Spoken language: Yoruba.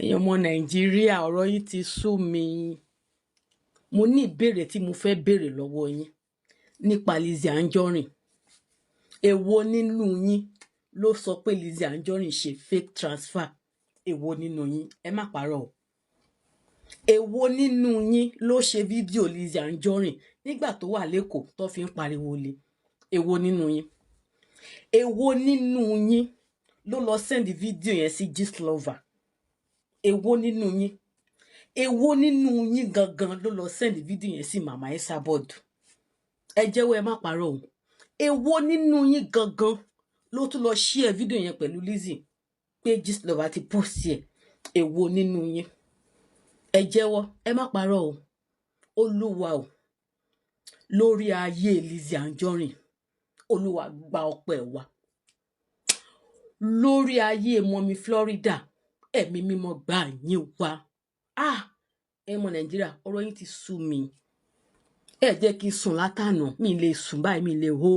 Ẹ̀yin ọmọ Nàìjíríà, ọ̀rọ̀ yín ti sú mi. Mo ní ìbéèrè tí mo fẹ́ béèrè lọ́wọ́ yín nípa Lizzy Anjorin. Èwo nínú yín ló sọ pé Lizzy Anjorin ṣe fake transfer? Èwo nínú yín? Ẹ má parọ́ o. Èwo nínú yín ló ṣe fídíò Lizzy Anjorin nígbà tó wà lẹ́kọ̀ọ́ tó fi ń pariwo lé? Èwo nínú yín? Èwo nínú yín ló lọ send fídíò yẹn sí Gistlover? Èwo nínú yín? Èwo nínú yín gangan ló lọ send fídíò yẹn sí Mama Esabod? Ẹ jẹ́wọ́, ẹ má parọ́ o. Èwo nínú yín gangan ló tún lọ share fídíò yẹn pẹ̀lú Lizzy pé Gistlover ti post ẹ̀? Èwo nínú yín? Ẹ jẹ́wọ́, ẹ má parọ́ o. Olúwa o, lórí ayé Lizzy Anjorin, Olúwa, gba ọpẹ́ wa. Lórí ayé mọmi Florida, Ẹ̀mí Mímọ́, gbà yín wá. Ah, ẹ mọ Nàìjíríà, ọ̀rọ̀ yín ti sú mi. Ẹ jẹ́ kí n sùn látànà, mi lè sùn báyìí, mi lè hó.